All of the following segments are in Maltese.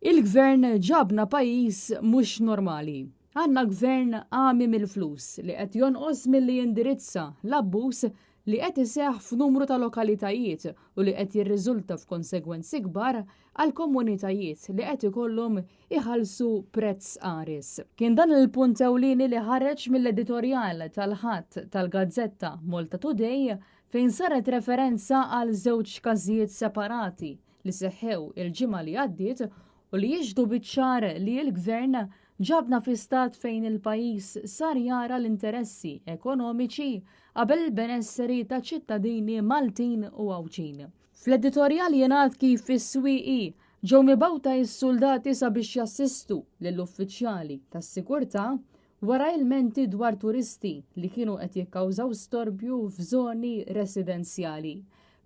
Il-Gvern ġabna pajjiż mhux normali. Għandna Gvern għami mill-flus li qed jonqos milli jindirizza l-abbuż li qed iseħħ f'numru ta' lokalitajiet u li qed jirriżulta f'konsegwenzi kbar għall-komunitajiet li qed ikollhom iħallsu prezz qares. Kien dan il-punt ewlieni li ħareġ mill-editorjal tal-Ħadd tal-gazzetta Malta Today fejn saret referenza għal żewġ każijiet separati li seħħew il-ġimgħa li għaddiet u li jixhdu biċ-ċar li l-Gvern ġabna fi stat fejn il-pajjiż sar jara l-interessi ekonomiċi qabel il-benesseri taċ-ċittadini Maltin u Għawdxin. Fl-editorjal jingħad kif fis-Swieqi ġew mibgħuta s-suldati sabiex jassistu lill-uffiċjali tas-sigurtà wara ilmenti dwar turisti li kienu qed jikkawżaw storbju f'żoni residenzjali.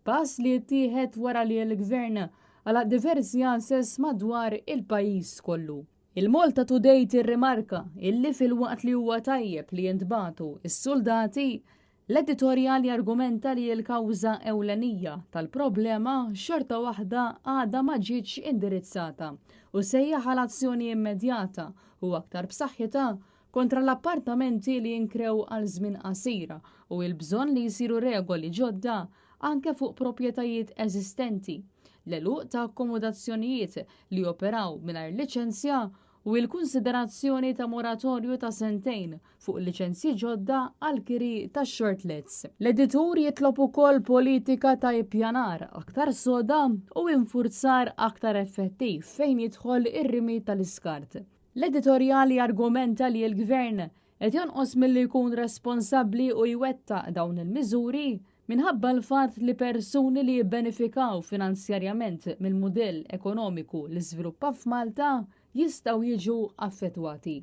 Pass li ttieħed wara li l-Gvern għalaq diversi għases madwar il-pajjiż kollu. Il-Malta Today tirrimarka illi filwaqt li huwa tajjeb li jintbagħtu s-suldati, l-editorjal jargumenta li l-kawża ewlenija tal-problema xorta waħda għadha ma ġietx indirizzata u sejjaħ għal azzjoni immedjata u aktar b'saħħitha kontra l-appartamenti li jinkrew għal żmien qasir u l-bżonn li jsiru regoli ġodda anke fuq proprjetajiet eżistenti, l-għeluq ta' akkomodazzjonijiet li joperaw mingħajr liċenzja u l-kunsiderazzjoni ta' moratorju ta' sentejn fuq liċenzji ġodda għall-kiri ta' short lets. L-editur jitlob ukoll politika ta' ippjanar aktar soda u infurzar aktar effettiv fejn jidħol ir-rimi tal-iskart. L-editorjal jargumenta li l-Gvern qed jonqos milli jkun responsabbli u jwettaq dawn il-miżuri minħabba l-fatt li persuni li jibbenefikaw finanzjarjament mill-mudell ekonomiku li żviluppa f'Malta jistgħu jiġu affettwati.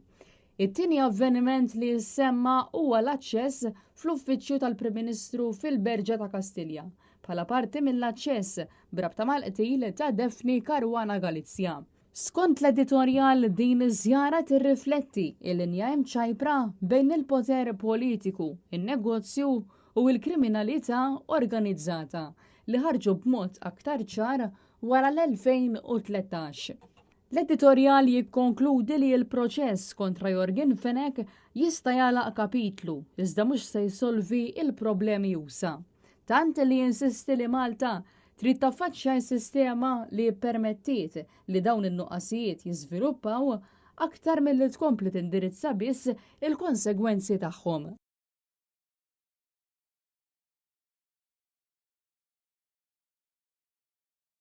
It-tieni avveniment li jissemma huwa l-aċċess fl-Uffiċċju tal-Prim Ministru fil-Berġa ta' Kastilja bħala parti mill-aċċess b'rabta mal-qtil ta' Daphne Caruana Galizia. Skont l-editorjal din iż-żjara tirrifletti l-linja imċajpra bejn il-poter politiku, in-negozju u l-kriminalità organizzata li ħarġu b'mod aktar ċar wara l-2013. L-editorjal jikkonkludi li l-proċess kontra Yorgen Fenech jista' jagħlaq kapitlu iżda mhux se jsolvi l-problemi usa'. Tant li jinsisti li Malta trid taffaċċja s-sistema li ppermettiet li dawn in-nuqqasijiet jiżviluppaw aktar milli tkompli tindirizza biss il-konsegwenzi tagħhom.